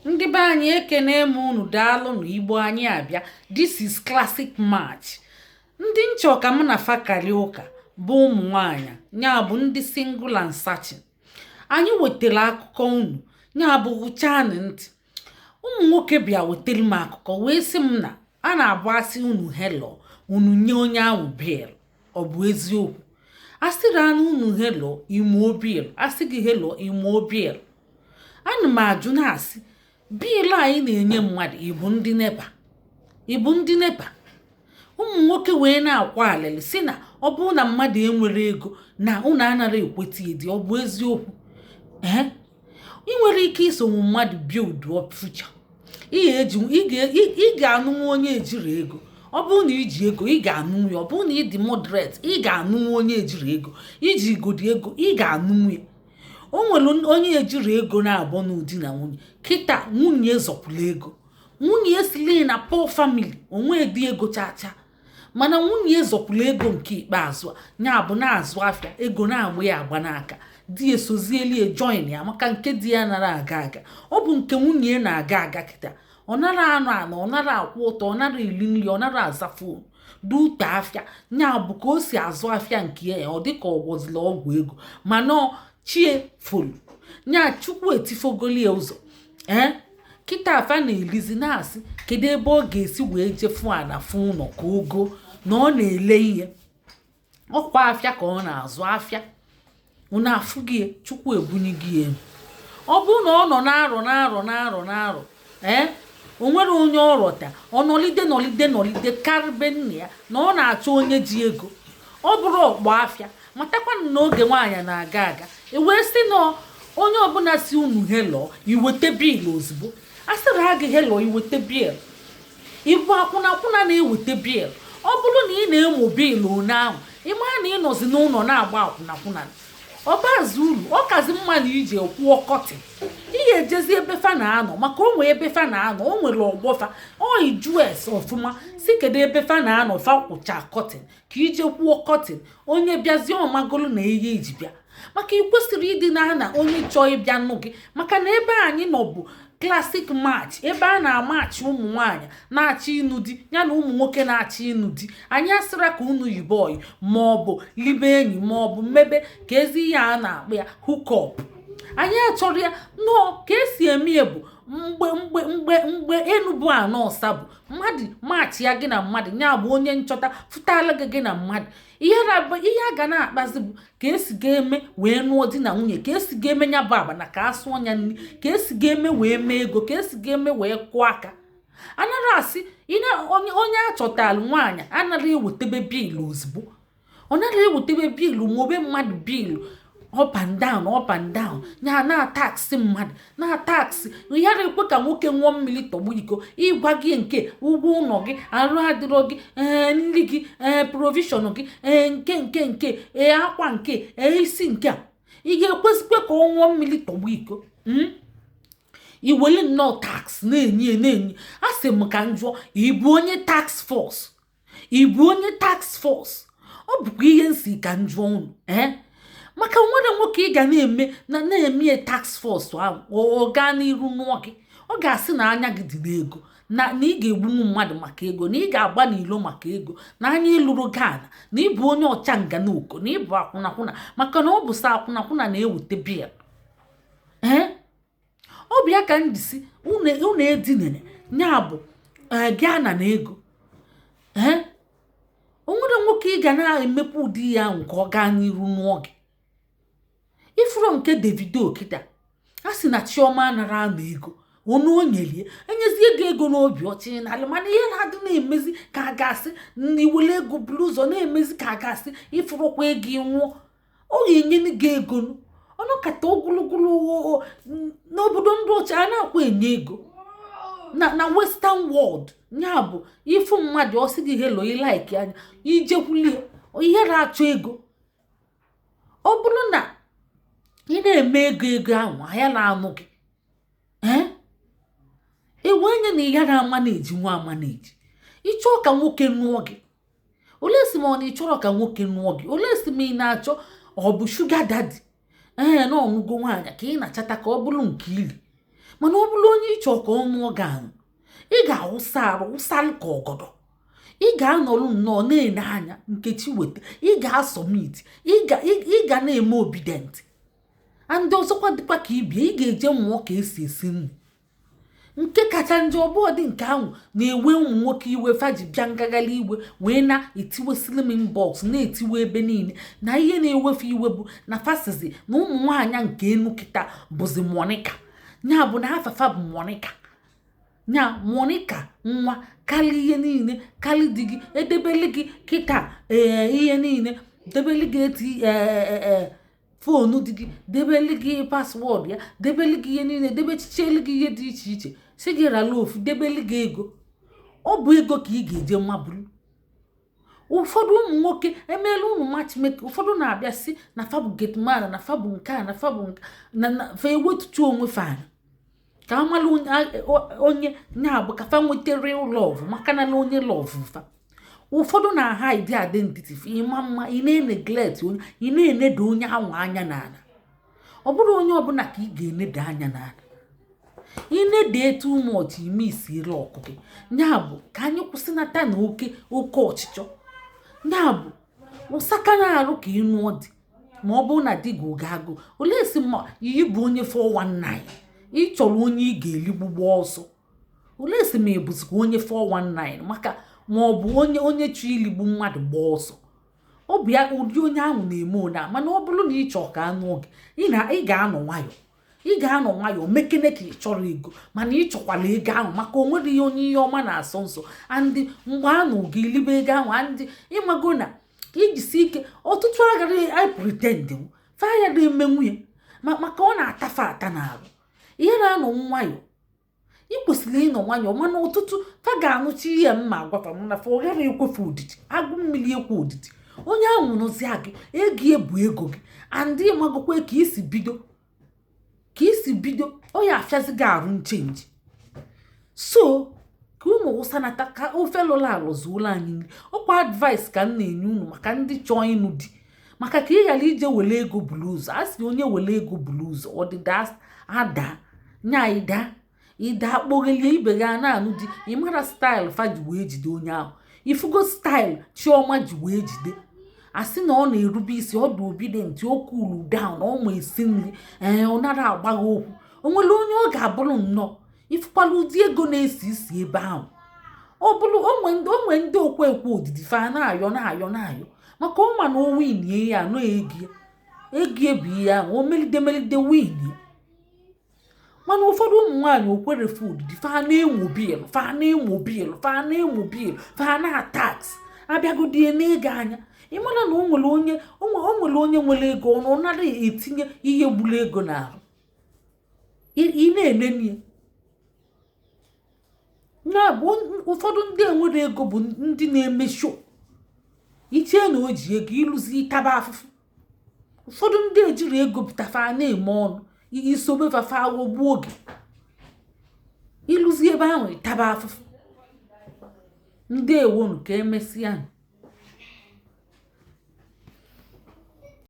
Ndị be anyị, ekene m unu. Daalụ na Igbo anyị abịa. This is Classic Match. Ndị nchọ ka mụ na fa karịa ụka bụ ụmụ nwanyị, ya bụ ndị single and searching. Anyị wetara akụkọ unu, ya bụ gụchanụ ntị. Ụmụ nwoke bịa wetara m akụkọ wee sị m na a na-abụ asị unu hello, unu nye onye ahụ bill. Ọ bụ eziokwu? Asịrị anụ unu hello, imo bill. Asị gị hello, imo bill. Ana m ajụ na-asị, bill anyị na-enye mmadụ, ịbụ ndị NEPA, ịbụ ndị NEPA? Ụmụ nwoke wee na-akwa alịlị si na ọ bụrụ na mmadụ enwere ego na unu anara ekweta ịdị. Ọ bụ eziokwu? Ee, ị nwere ike isonwu mmadụ build up future. Ị ga-anụnwu onye ejiri ego. Ọ bụrụ na iji ego, ị ga-anụnwu ya. Ọ bụrụ na ị dị moderate, ị ga-anụnwu onye ejiri ego. Iji igodi ego, ị ga-anụnwu ya. O nwere onye ejiri ego na-abụ n'ụdị na nwunye. Kịta nwunye zọpụrụ ego. Nwunye esili na poor family, onwe dị ego chacha, mana nwunye zọpụrụ ego nke ikpeazụ a, ya bụ na-azụ afịa, ego na-agba ya agba n'aka. Di esozieli join ya, maka nke di ya nara aga aga, ọ bụ nke nwunye na-aga aga. Kịta ọ nara anọ anọ, ọ nara akwụ ụtọ, ọ nara eri nri, ọ nara aza phone dute afịa. Ya bụ ka o si azụ afịa nke ya, ọ dịka ọ gwọzila ọgwụ ego, mana chie folu nya Chukwu etifogolie ụzọ. Ee, kịta afa na-elizi, na-asị kedu ebe ọ ga-esi wee jefu ana fụ ụlọ ka ogo na ọ na-ele ihe ọkwa afịa ka ọ na-azụ afịa. Unu afụghị? Chukwu ebunye gị elu. Ọ bụrụ na ọ nọ na-arọ na-arọ na-arọ na-arọ, ee, o nwere onye ọ rọta, ọ nọlide nọlide nọlide karịbe nna ya na ọ na-achọ onye ji ego. Ọ bụrụ ọkpọ afịa, matakwanụ na oge nwaanyị na-aga aga. E wee sị na onye ọbụla si unu hello, iweta bill ozugbo. A sịrị ha gị hello, iweta bill. Ịbụ akwụna na-eweta bill. Ọ bụrụ na ị na-emo bill one ahụ, ị mara na ị nọzi n'ụlọ na-agba akwụnakwụna. Ọ bazi uru, ọ kazi mma na iji kwụọ curtain. Ị ga-ejezi ebe fa na-anọ, maka o nwee ebe fa na-anọ, o nwere ọgbọ fa oyi jues ọfụma. Si kedu ebe fa na-anọ, fa kwụcha curtain, ka ije kwụọ curtain. Onye bịazie, ọmagolu na ihe iji bịa, maka ị kwesịrị ịdị na na onye chọọ ịbịa nụ gị, maka na ebe anyị nọ bụ Classic Match, ebe a na-amachi ụmụ nwaanyị na-achọ ịnụ di ya na ụmụ nwoke na-achọ ịnụ di. Anyị asịra ka unu yibe oyi, ma ọ bụ libe enyi, ma ọ bụ mmebe ka ezi ihe a na-akpọ ya hookup. Anyị achọrọ ya nnọọ. Ka esi eme ya bụ mgbe enu bụ anọ ọsa bụ mmadụ maachị ya, gị na mmadụ ya bụ onye nchọta fụtala gị, gị na mmadụ ihe a ga na-akpazi bụ ka esi ga-eme wee nụọ di na nwunye, ka esi ga-eme ya bụ abana, ka a sụọ ya nri, ka esi ga-eme wee mee ego, ka esi ga-eme wee kụọ aka. Anara asị onye achọtalụ nwaanyị anara ewetebe bill ozugbo. Ọ nara ewetebe bill mobe mmadụ bill up and down, up and down, ya na-ataxị mmadụ, na-ataxị yara ekwe ka nwoke ṅụọ mmiri tọgbu iko. Ịgwa gị nke ụgwọ ụlọ gị, arụ adịrọ gị, ee, nri gị, ee, provision gị, ee, nke ee, akwa nke, ee, isi nke a, ị ga-ekwesịkwe ka ọ ṅụọ mmiri tọgbu iko? Iwele nnọọ tax na-enye na-enye. A sị m ka m jụọ, ị bụ onye task force? Ị bụ onye task force? Ọ bụkwa ihe nsi ka m jụọ unu. Ee, maka nwere nwoke ị ga na-eme na na-eme task force ahụ, ọ gaa n'iru nụọ gị, ọ ga-asị na anya gị dị n'ego, na ị ga-egbunwu mmadụ maka ego, na ị ga-agba n'ilo maka ego, na anya ịlụrụ gana, na ịbụ onye ọcha ngana oko, na ịbụ akwụnakwụna, maka na ọ bụ sọ akwụnakwụna na-eweta bill. Ee, ọ bụ ya ka m ji si unu edinere ya bụ ee gị na ego. Ee, o nwere nwoke ị ga na-emekwa ụdị ya ahụ ka ọ gaa n'iru nụọ gị. Ifuru nke Davido kịta, a sị na Chioma anara anọ ego onu o nyelie, enyezie gị ego n'obi ọchị n'ala, mana ihe na-adị na-emezi ka a ga-asị na iwere ego buru ụzọ na-emezi ka a ga-asị ifurukwa ego ịnwụọ. Ọ ga-enye gị ego ọnụkata ogologo n'obodo ndị ọcha a na-akwa enye ego na western world. Ya bụ ifu mmadụ, ọ sị gị hello, ị like anya, ijekwulie ihe na-achọ ego. Ọ bụrụ na ị na-eme ego, ego ahụ ahịa na-anụ gị. Ee, ewe anya na ị na amaneji nwa amaneji. Ịchọọ ka nwoke nụọ gị, olee si ma ọ na ị chọrọ ka nwoke nụọ gị? Olee si ma ị na-achọ ọ bụ sugar daddy? Ee, na ọnụgo nwaanyị ka ị na-achata ka ọ bụrụ nke ili. Mana ọ bụrụ onye ịchọ ka ọ nụọ gị anụ, ị ga-awụsa arụ, wụsalụ ka ọgọdọ. Ị ga-anọrụ nnọọ na-ene anya nkechi weta. Ị ga-asubmit, ị ga na-eme obedient. And ọzọkwa dịkwa ka ibie, ị ga-eje mụọ ka esi esi nri. Nke kacha njọ ọbụọ dị nke ahụ na-ewe ụmụ nwoke iwe, faji bịa ngagharị iwe wee na-etiwesịrị m inbox, na-etiwe ebe niile na ihe na-ewefe iwe bụ na fasizi na ụmụ nwaanyị nke enu kịta bụzi Monica. Ya bụ na afafa bụ Monica, nya Monica nwa karịa ihe niile, karịa di gị. Edebele gị kịta, ee, ihe niile debele gị, eti ee phone dị gị, debele gị password ya, debele gị ihe niile, debechichelu gị ihe dị iche iche, si gị rala ofu, debele gị ego. Ọ bụ ego ka ị ga-eje maburu. Ụfọdụ ụmụ nwoke emeela ụmụ matchmaker. Ụfọdụ na-abịa si na fa bụ gateman, na fa bụ nke a, na fa bụ nke na fa ewetutu onwe fa anya ka amala onye nya bụ ka fa nweta real love, maka na onye love fa. Ụfọdụ na-hide identity fa. Ịma mma, ị na-eneglect onye ị na-enedo onye ahụ anya n'ala. Ọ bụrụ onye ọbụla ka ị ga-enedo anya n'ala, inede too much, ime isiela ọkụ gị. Ya bụ ka anyị kwụsịnata na oke oke ọchịchọ. Ya bụ ụsaka na-arụ ka ị nụọ di, ma ọ bụrụ na di gị oge agụụ. Olee si ma iyi bụ onye 419, ị chọrọ onye ị ga-eligbugbo ọsọ? Olee si ma ị bụzikwa onye 419, maka ma ọ bụ onye chọ iligbu mmadụ gbaa ọsọ? Ọ bụ ya ụdị onye ahụ na-eme one a. Mana ọ bụrụ na ị chọọ ka anụ gị, ị ga-anọ nwayọ, ị ga-anọ nwayọọ mekene ka ị chọrọ ego, mana ị chọkwala ego ahụ, maka o nwere ihe onye ihe ọma na-asọ nsọ. Andị mgbe a nụ gị libe ego ahụ, andị ịmago na ijisi ike. Ọtụtụ aghara pretend faya na-eme nwunye maka ọ na-atafe ata n'arụ. Ihe na-anọ nwayọ, ị kwesịrị ịnọ nwayọọ. Mana ọtụtụ fa ga-anụchi ihe mma agwafa mana fa ọ ghara ekwefe odidi agụ mmiri ekwe odidi. Onye ahụ nụzia gị, ego ebu ego gị, andị ịmagokwe ka isi bido ọ ya afịazi gị arụ nchange. So ka unu wụsanata ka ofe lụrụ alụ zuola anyị nri. Ọkwa advice ka m na-enye unu maka ndị chọọ ịnụ di, maka ka ị ghara ije were ego buru ụzọ. A sị onye were ego buru ụzọ, ọdịda ada nya ịda ịda kpoghelie ibe gị a na-anụ di. Ịmara style fa ji wee jide onye ahụ. Ifugo style Chioma ji wee jide, asị na ọ na-erube isi, ọ dị obedient, o cool down, ọ ma esi nri, ee, ọ nara agbagha okwu. O nwere onye ọ ga-abụrụ nnọọ ifukwala ụdị ego na-esi isi ebe ahụ. Ọ bụrụ onwe ndị okwe ekwe odidi, fa na-ayọ, na-ayọ, na-ayọ, maka ọ ma na o winie ya anọ ego ego ebu ihe ahụ, o melide melide winie. Mana ụfọdụ ụmụ nwaanyị okwerefe odidi, fa na-enwo bill, fa na-enwo bill, fa na-enwo bill, fa na-atax abịagodie n'ego anya. Ịmara na o nwere onye nwere ego, ọ nara etinye ihe gburu ego n'ahụ. Ị na-enene ya bụ ụfọdụ ndị enwere ego bụ ndị na-eme show ichee na o ji ego, ịlụzi ịtaba afụfụ. Ụfọdụ ndị ejiri ego pụtafa na-eme ọnụ isobe fafa aghọgbuo oge, ịlụzi ebe ahụ ịtaba afụfụ. Ndị ewonu, ka emesịa.